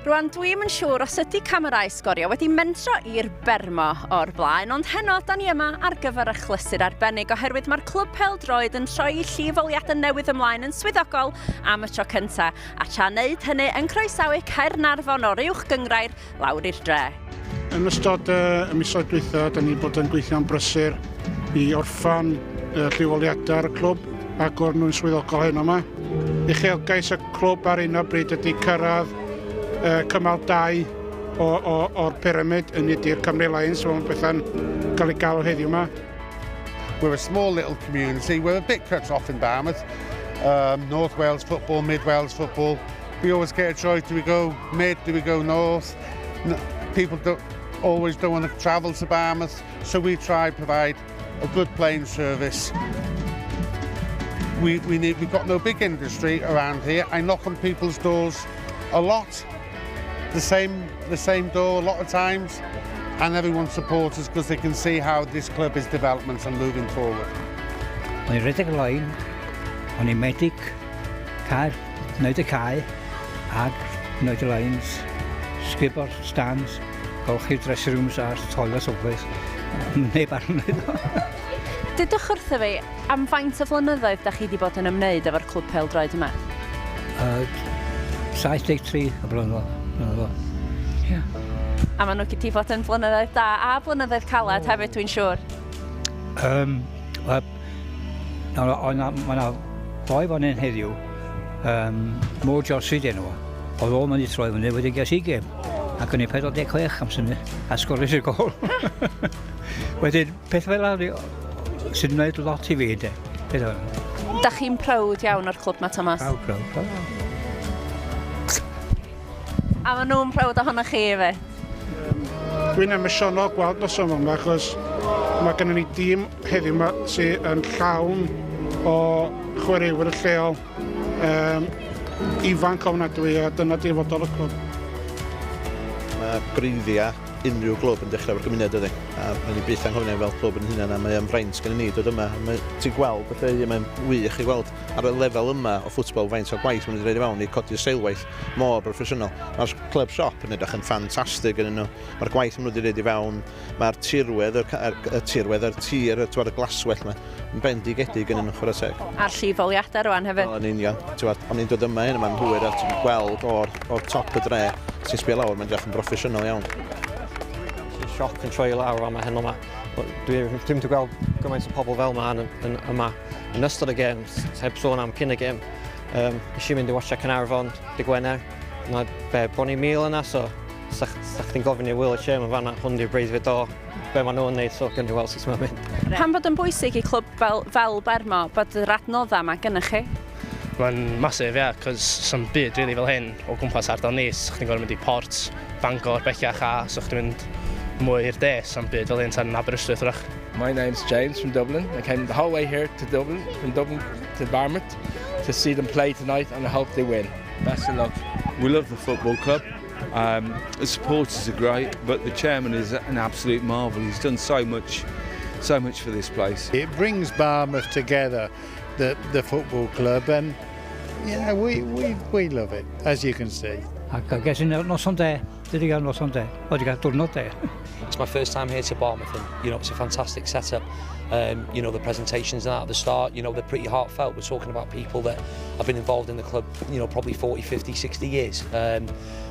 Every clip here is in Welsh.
Rwan, dwi'm yn siŵr os ydy camerâu Sgorio wedi mentro i'r Bermo o'r blaen, ond heno, da ni yma ar gyfer achlysur arbennig oherwydd mae'r clwb pêl-droed yn troi llifoliadau newydd ymlaen yn swyddogol am y tro cynta, a tra wneud hynny yn croesawu Caernarfon o'r uwch gynghrair lawr i'r dre. Yn ystod y misoedd dwytha, da ni bod yn gweithio'n brysur i orffan y llifoliadau ar y clwb a agor nhw'n swyddogol heno yma. Uchelgais y clwb ar un o bryd ydy cyrraedd cymal 2 o'r pyramid yn ydy'r Cymru Lions, so mae'n bethau'n cael ei galw heddiw yma. We're a small little community. We're a bit cut off in Barmouth. North Wales football, Mid Wales football. We always get a choice. Do we go mid? Do we go north? No, people don't always don't want to travel to Barmouth, so we try provide a good playing service. We've got no big industry around here. I knock on people's doors a lot, the same door a lot of times, and everyone supports us because they can see how this club is development and moving forward. O'n i'n rhedeg y lein, o'n i'n medic, cael, wneud y cae, ag wneud y lines, sgubo'r stands, golchi'r dressing rooms a'r toilet o beth. Neb ar wneud o. Dudwch wrtho fi, am faint o flynyddoedd da chi wedi bod yn ymwneud efo'r clwb pêl-droed yma? 73 o blynyddoedd. Yeah. A maen nhw wedi bod yn flynyddoedd da a blynyddoedd caled hefyd, dwi'n siŵr. Wel, mae yna boi fan hyn heddiw, Mo Jossi 'di enw fo. Oedd o'n mynd i troi fyny wedyn ges i gêm. Ac o'n i 46 am syni, a sgoris i'r gol. Wedyn, peth fel yna sy'n gwneud lot i fi, de. Peth fel 'na. Da chi'n proud iawn o'r clwb ma, Thomas? Proud, proud, proud. A maen nhw'n proud ohonoch chi hefyd? Dwi'n emosiynol gweld noson yma achos mae gennym ni dîm heddiw yma sydd yn llawn o chwaraewyr lleol ifanc ofnadwy, a dyna dyfodol y clwb. Mae gwreiddiau unrhyw glwb yn dechrau efo'r gymuned, ydy. A mae'n ni byth anghofio fel clwb yn hunan a mae o'n fraint gen ni dod yma. Ti'n gweld y lle, mae'n wych i weld ar y lefel yma o ffwtbol faint o gwaith maen nhw wedi rhoid i fewn i codi'r seilwaith mor broffesiynol. Mae'r club shop yn edrych yn ffantastig yn nhw. Mae'r gwaith maen nhw wedi rhoid i fewn, mae'r tirwedd, y tirwedd, yr tir, y glaswellt yma, yn bendigedig yn nhw, chwarae teg. A'r llifoliadau rwan hefyd. O, yn union. Ti'n o'n i'n dod yma hyn yma'n hwyr a ti'n gweld o'r top y dre, ti'n sbio lawr, mae'n edrych yn broffesiynol iawn. Sioc yn troi lawr am hyn yma. Dwi'n wedi gweld gymaint o pobl fel yma yma yn ystod y gêm, heb sôn am cyn y gêm. Nes i mynd i watcha Caernarfon dy Gwener. Mae be, bron i 1,000 yna, so sa chdi'n gofyn i Will a Chairman fanna, hwn di'r breuddwyd o be maen nhw'n neud, so gynnu weld sut mae'n mynd. Pam bod yn bwysig i clwb fel Bermo bod yr adnoddau yma gennych chi? Mae'n massive, ie, yeah, cos sa'm byd really fel hyn o gwmpas ardal ni. So chdi'n gorfod mynd i Port, Bangor, bellach a so chdi'n mynd mwy i'r de, sa'm byd fel hyn tan Aberystwyth wrach. My name's James from Dublin. I came the whole way here to Dublin, from Dublin to Barmouth, to see them play tonight and I hope they win. Best of luck. We love the football club. The supporters are great, but the chairman is an absolute marvel. He's done so much, so much for this place. It brings Barmouth together, the football club, and yeah, we love it, as you can see. Ac ges i noson de, dwi wedi cael noson de. O, wedi cael diwrnod de. It's my first time here to Barmouth and it's a fantastic setup. The presentations and that at the start, they're pretty heartfelt. We're talking about people that have been involved in the club, probably 40, 50, 60 years.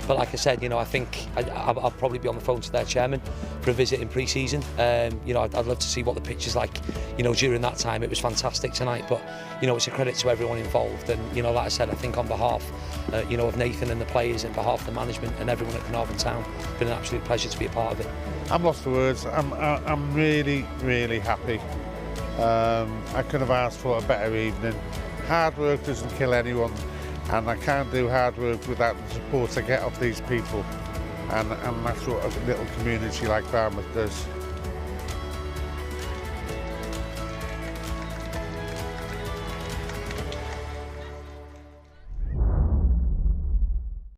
But like I said, I think I'll probably be on the phone to their chairman for a visit in pre-season. I'd love to see what the pitch is like during that time. It was fantastic tonight, but it's a credit to everyone involved. And like I said, I think on behalf of Nathan and the players and behalf of the management and everyone at Caernarfon Town, it's been an absolute pleasure to be a part of it. I'm lost for words. I'm really, really happy. I couldn't have asked for a better evening. Hard work doesn't kill anyone, and I can't do hard work without the support I get off these people. And that's what a little community like Barmouth does.